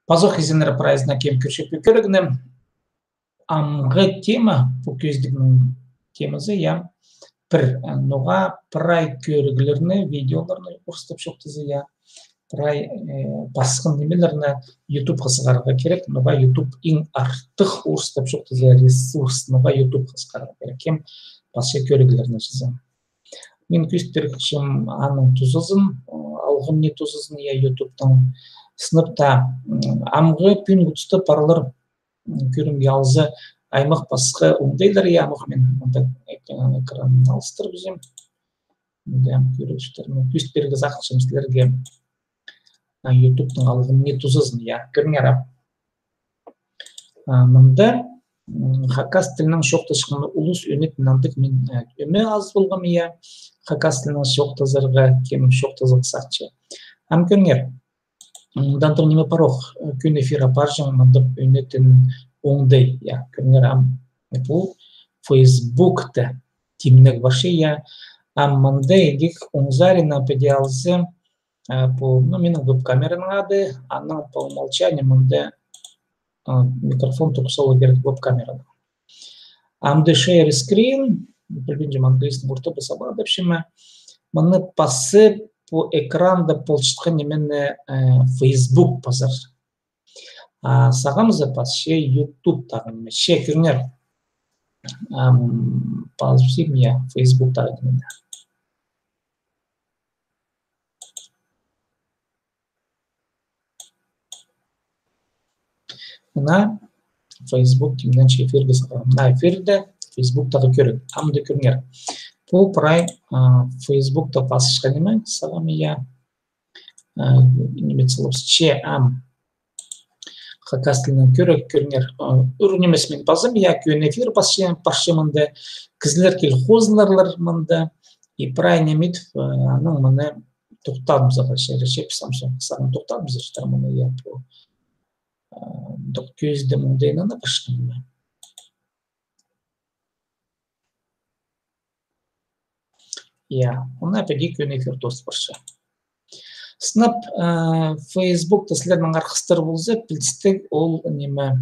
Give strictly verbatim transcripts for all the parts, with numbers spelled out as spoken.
Пазох, изеннер, прайзына кем кӧрчетпе кӧрігні. Амғы тема, пу кӧзідігнің темазы, я, пір, э, ноға прай кӧріглерні, видеоларны, орыстап чоохтаза, я, прай, э, пасхан нимелерні ютубха сығарға кирек, ноға ютуб иң артых, орыстап чоохтаза, ресурс, ноға ютубха сығарға кирек, кем пасча кӧріглерні чізе. Мин кӧзіт пирчем аның тузазын, э, алғым ни тузазын, я, ютубтың. Сынап та, м, амғы пӱӱнгі туста парлар, м, кӧрімге алза, аймах-пасха оңдайлар, я, амох мин мында эк-, экран алыстырыбызим. Мында кӧрерчетер. Мин кӧзіт пирерге сағынчам сірерге, а, ютубтың алғым ни тузазын, я, кӧріңер, а. А, мында, м, хакас тілінең чоохтасчатхан улус ӧнетін андағ мин, э, ӧме ас полғам, я, хакас тілінең чоохтазарға, кем чоохтазарға сағынча. Ам кӧріңер. Мында андағ ниме пар ох, э, кӧні эфирге парҷаң мындағ ӧнетін оңдай, я, кӧріңер, ам пу Фейсбукта тимнег парча, я, ам мында идӧк оң сариннаң піди алза, э, пу, ну, минің веб-камераның ады, анаң по умолчанию мында, э, микрофон турғыс саларға кирек веб-камераның. Ам даа share screen, пілбинчем, английскийде орта ба, саба тіпче ме. Мыны пазып, пу экранда полчатхан нимені, э, Фейсбук пазар. А сағам за пасча ютубтағы ниме. Че, кӧріңер. Ам, пазыбызим, я, Фейсбуктағы нимені. Мына Фейсбук тимненче эфирге сығарам. Мына эфирде Фейсбуктағы кӧріг. Ам даа кӧріңер. Пу прай, а, Фейсбукта пазылчатхан ниме, сағам, я. А, ниме салыбыс, че, ам. Хакас тілінең кӧріг, кӧріңер. А, ӱр нимес мин пазам, я, кӧні эфир пасча, парча мында. Кізілер кил хозыларлар мында. И прай ниме, а, анаң мыны тохтабызарға чарир, че піс ам сағын тохтабызар мыны, я, пу. А, тох кӧзідім оңдайын, ана пастап ма. Я, ана піди кӧні эфир тоос парча. Сынап, а, Фейсбукта сірернің арғыстар полза, пілдістіг ол ниме.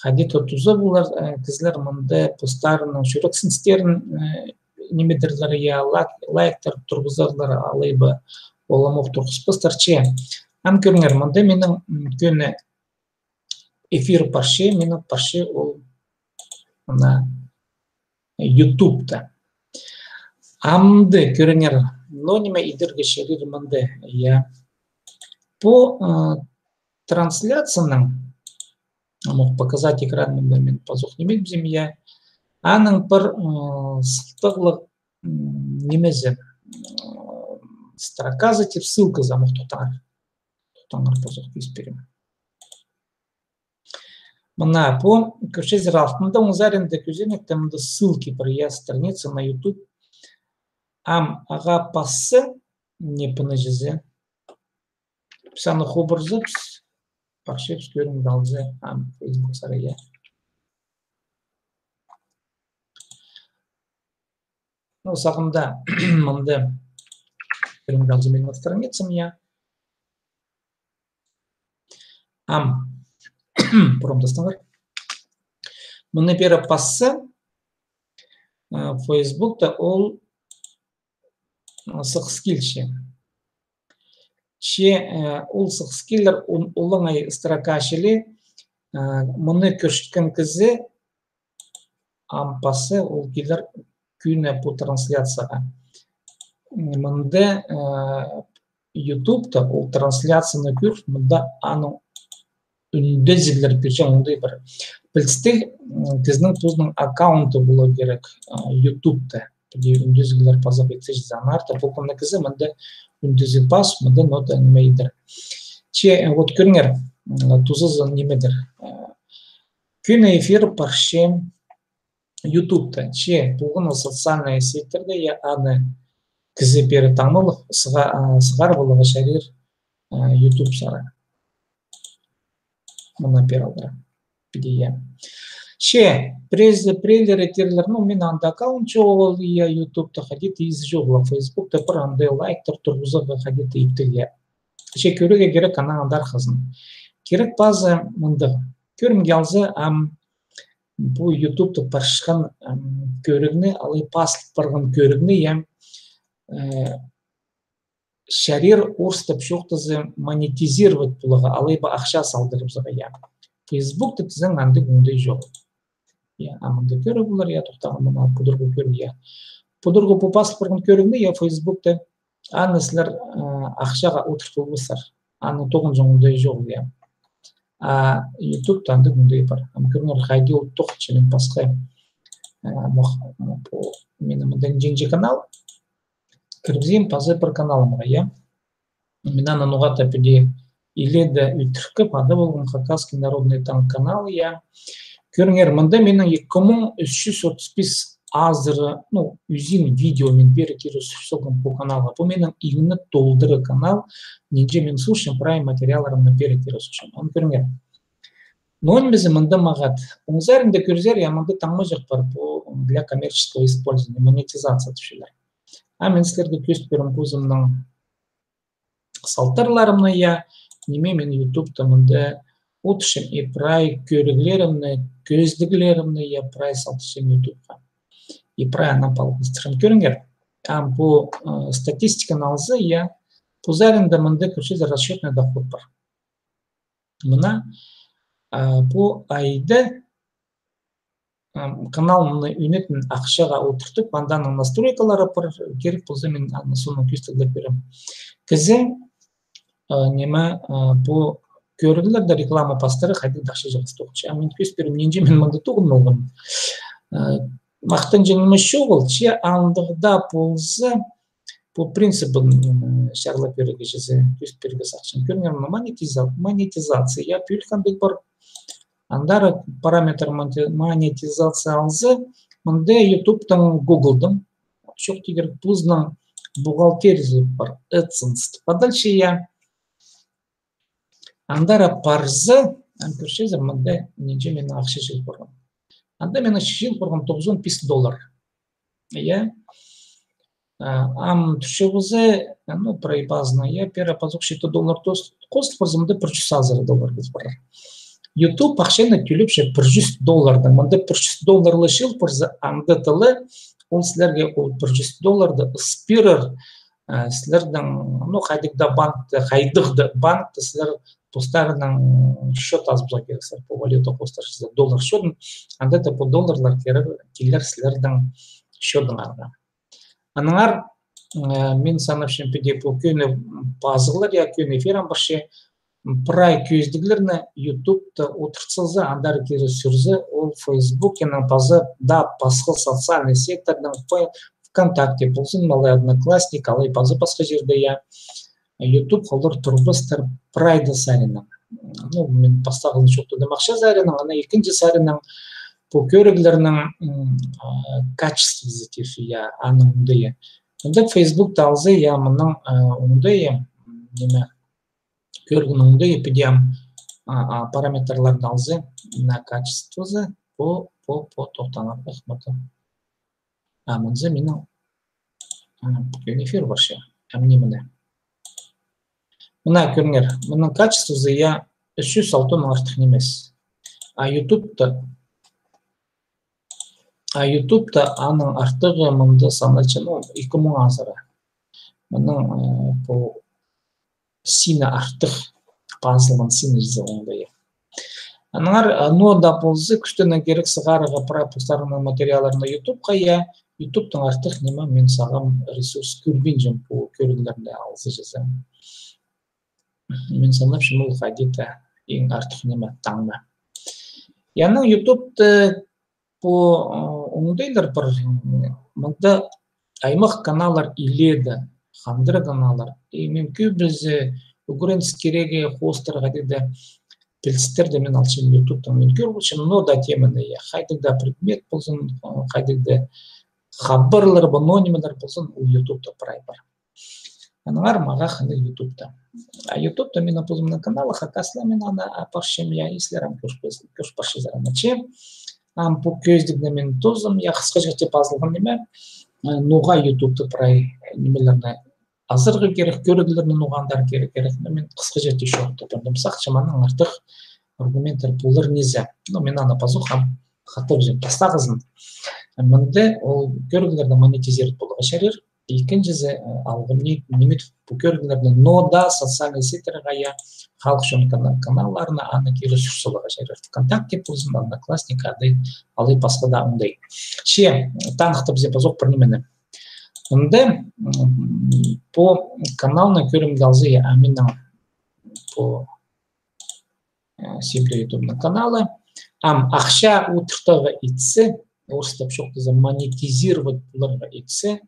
Хайди-да туза полар, э, кізілер мында постарының чӱрексіністерін, э, нимедірлер, я, лайк-, лайктар турғызарлар, алай ба ол амох турғыспастар, че. Ам кӧріңер, мында минің, м, кӧні эфир парча, минің парча ол мына ютубта. Амды кӧріңер, но ниме идерге чарир мында, я. Пу, э, трансляцияның, мог показать экран, мында мин пазох ниме идібізем, я. Аның пір, э, сылтағлығ, м, нимезі, м, строказы тіп, ссылказы, мог тохтаңар. Тохтаңар, пазох кӧзіт пирем. Мына пу, кӧрчезер, алтында оң саринда кӧзенекте мында ссылки пар, я, страница на ютуб. Ам ағаа пассаң, не пыны чізе. Піс аны хубырзабыс, парчабыс, кӧрімге алза, ам Фейсбук сарай, я. Ну, сағам даа, мында кӧрімге алза минің страницам, я. Ам, промтастаңар. Мыны пеер пассаң, а, Фейсбукта ол, а, сығыс килче. Че, а, ол сығыс килер, ол, олаңай строка чіли, а, мыны кӧрчеткен кізі, ам пасса ол килер кӧні пу трансляцияға. Мында, э, ютубта ол трансляцияны кӧр, мында аның ӱндезіглер пирчең, оңдай пар. Пілдістіг, м, кізінің позының аккаунты поларға кирек, э, ютубта. Піди ӱндезіглер пазох итсе чізе, аннаңар таа полған на кізі мында ӱндезіг пас, мында нота ниме идер. Че, э, вот кӧріңер, м, тузазы нимедір. Э, кӧні эфир парча ютубта, че полған ол социальный сетьтерде, я, аны кізі пеер таңмалығ сыға-, а, сығарып аларға чарир, а, ютуб сари. Мына пеер алар. Піди, я. Че, пірезі, пірелері тирлер, ну, мин анда аккаунт чоғыл, я, ютубта хайди-да ізі чоғыл, фейсбукта пір андағ лайктар турғызарға хайди-да иптіг, я. Че кӧрерге кирек анаң андар хызын. Кирек паза мындағ. Кӧрімге алза, ам, пу ютубта парчатхан, ам, кӧрігні, алай пазыл парған кӧрігні, я, э, чарир орыстап чоохтаза монетизировать поларға, алай ба ахча салдырыбызарға, я. Фейсбукта тізең андағ оңдай чоғыл. Я, а мында кӧріп полар, я, тохтағын, мына пудурғы кӧріг, я. Пудурғы пу пазыл парған кӧрігні, я, Фейсбукта, аны сірер, э, ахчаға одыртып полбассар. Аны тоғынҷаң оңдай чоғыл, я. А ютубта андағ оңдай пар. Ам кӧріңер, хайди ол тоғынча, мин пасха, э, мох-, пу, минің мында нинҷе канал. Кірібізем паза пір каналымға, я. Мин аны ноға-да піди иледе ӧтіркіп, ады полған Хакасский народный танк канал, я. Кӧріңер, мында минің ікі муң ӱс чӱс отыс пис азыра, ну, ӱзін видео мин пеер кире сӱр салғам пу каналға. Пу минің иң не толдыра канал, нинҷе мин сурчам, прай материалларымны пеер кире сурчам. Аны кӧріңер. Но ниме зе мында мағат. Оң саринда кӧрзер, я, мында таңмаҷах пар, пу для коммерческого использования, монетизация тіпчелер. А мин сірерге кӧзіт пирем позымның салтарларымны, я, ниме мин ютубта мында одырчам, и прай кӧріглерімні, кӧзідіглерімні, я, прай салтырчам ютубха. И прай анаң палғастырчам. Кӧріңер, ам пу, э, статистиканы алза, я, пу саринда мында, кӧрчезер, расчётный доход пар. Мына, а, пу айда, ам, каналны ӱнетін ахчаға одыртып, анданың настройкалары пар, кирек полза, мин аны соонаң кӧзідіглеп пирем. Кізі, а, ниме, а, пу кӧріглерде реклама пастыра хайдағ-да ахча чыылғас тоғынча. А мин кӧзіт пирем, нинҷе мин мында тоғын алғам. А, махтанҷаң ниме чоғыл, че андағ даа полза, пу принцибін, м, чарлап пирерге чізе, кӧзіт пирерге сағынчам. Кӧріңер, мына монетиза-, монетизация, я, пӱӱл хандығ пар. Андар параметр монти-, монетизация алза, мында ютубтың, гуглдың, чох тигір, позының бухгалтериязы пар, AdSense. Подальше, я, андар парза, ам кӧрчезер, мында нинҷе минің ахча чыыл парған. Анда минің чыыл парған тоғызон пис доллар. Я. А, ам тӱрче полза, ну, прай пазынаң, я, пеер пазох читі доллар тос-, хозыл парза, мында пір чӱс азыра доллар киліп парар. Ютуб ахчаны тӧлепче пір чӱс доллардаң. Мында пір чӱс долларлығ чыыл парза, анда тыла, ол сірерге ол пір чӱс долларды ыс пирер, а, сірернің, ну, хайдағ-да банкта, хайдағ-да банкта сірер постарыңның счёт азыбызарға кирексер, пу валюта хостар чізе, доллар счётын, анда даа пу долларлар кирер, килер сірернің счётыңарға. Аннаңар, э, мин санапчам, піди пу кӧні пазығлар, я, кӧні эфирім парча, прай кӧзідіглерні ютубта одыртса, андар кире сӱрзе, ол Фейсбуктың паза даа пасха социальный сетьтернің, Фе-, ВКонтакте ползын, ма, алай Одноклассник, алай паза пасха чирде, я. Ютуб олар турбастар прай даа саринаң. Ну, мин пастағызын чоохтадым ахча саринаң, ана ікінҷі саринаң пу кӧріглернің, м, а, качествозы тирге, я, аның оңдайы. Анда Фейсбукты алза, я, мының, а, оңдайы, м, ниме, кӧрігнің оңдайы, піди ам, а, а, параметрларны алза, на качествозы, по, по, по, тохтаңар, ах, мында. А, мынзы минің, а, пӱӱн эфир парча. Ам ниме мында. Мына кӧріңер, мының качествозы, я, ӱс чӱс алтон артых нимес. А ютубта, а ютубта аның артығы мында саналча, ну, ікі муң азыра. Мының, э, пу сині артых, пазылған сині чізе оңдайы. Аннаңар, а, ноо даа полза, кӱстенең кирек сығарарға прай постарыңның материалларны ютубха, я, ютубтың артых ниме, мин сағам ресурс кӧрбинчем пу кӧріглерні алза чізе. Мин санапчам, ол хайди-да иң артых ниме, таңма. Яның ютубта пу, э, оңдайлар пар, м, мында аймах каналлар иледе, хандыра каналлар. И мин кӧбізі ӱгреніске кирек хостарға даа пілістерні мин алчам ютубтаң. Мин кӧр полчам, ноо даа теманы, я, хайдағ даа предмет ползын, э, хайдағ даа хабарлар ба, ноо нимелер ползын, ол ютубта прай пар. Аннаңар мағаа хынығ ютубта. А ютубта минің позымның каналы, хакасла мин аны апарчам, я, и сірер ам кӧр пар-, кӧр парчазар аны че. Ам пу кӧзідігні мин тоозам, я, хысхаҷахти пазылған ниме, э, ноға ютубта прай нимелерні азырғы кирек, кӧріглерні ноға андар кирек, кирек. Ну, мин хысхаҷа тее чоохтап пирдім. Сағынчам, аннаң артых аргументтер полар ниме. Ну, мин аны пазох ам хатап чӧрем. Пастағызын. Мында ол кӧріглерні монетизировать поларға чарир. Ікінҷізі, э, алғым ни-, ниме, пу кӧріглерні ноо даа социальный сетьтерге, я, халых чон кана-, каналларына аны кире сурсаларға чарир. ВКонтакте ползын, Одноклассник, ады, алай пасха даа оңдай. Че, таныхтабызам пазох пір нимені. Мында, м, пу каналны кӧрімге алза, я, а минің пу, э, Сибдей Ютубның каналы. Ам ахча удуртарға итсе, орыстап чоохтаза, монетизировать поларға итсе,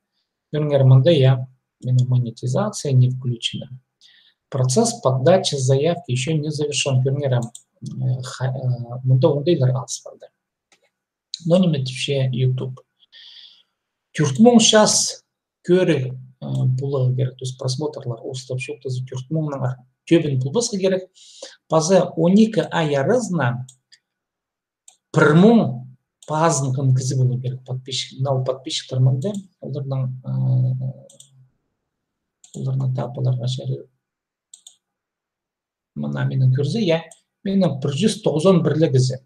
кӧріңер мында, я, минің монетизация не включена. Процесс подачи заявки ещё не завершён. Кӧріңер, ам, э, ха-, э, мында оңдайлар алыс парды. Но ниме тіпче Ютуб? Тӧрт муң час кӧріг, э, поларға кирек, то есть просмотрлар, орыстап чоохтаза, тӧрт муңнаң ар-, тӧбін полбасха кирек. Паза он ікі ай аразына пір муң пазынған кізі поларға кирек, подписчик. Мына ол подписчиктер мында, оларның, э, оларны таап аларға чарир. Мына минің кӧрзе, я, минің пір чӱс тоғызон пір ле кізі.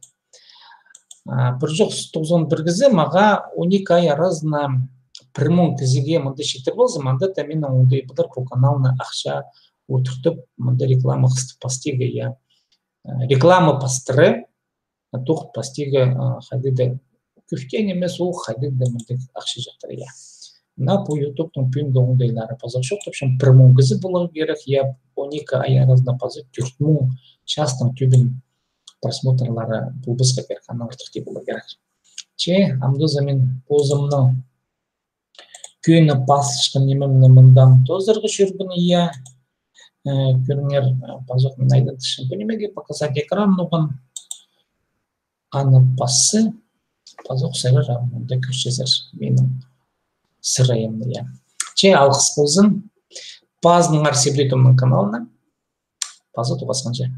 А, пір чӱс тоғызон пір кізі, мағаа он ікі ай аразына пір муң кізіге мында читір полза, мында даа минің оңдай полар пу каналны ахча удуртып, мында реклама хыстап пастирға, я. Э, реклама пастыра, тоғын пастирға, а, хайдағ-да кӧп тее нимес, ол хайдағ-да мындағ ахча чахтыра, я. Мына пу Ютубтың пӱӱнгі оңдайлары пазох чоохтапчам, пір муң кізі поларға кирек, я, он ікі ай аразына паза тӧрт муң частың тӧбін просмотрлары полбасха кирек, анаң артых тее поларға кирек. Че, амды за мин позымның кӧні пасчатхан нимемні мындаң тоозарға чӧргем, я. Э, кӧріңер, э, пазох мин айдаттырчам пу нимеге, показать экран ноға. Аны пасса, пазох сірер ам мында кӧрчезер минің сырайымны, я. Че, алғыс ползын. Пазыныңар Сибдей Ютубның каналына. Паза тоғасханҷа.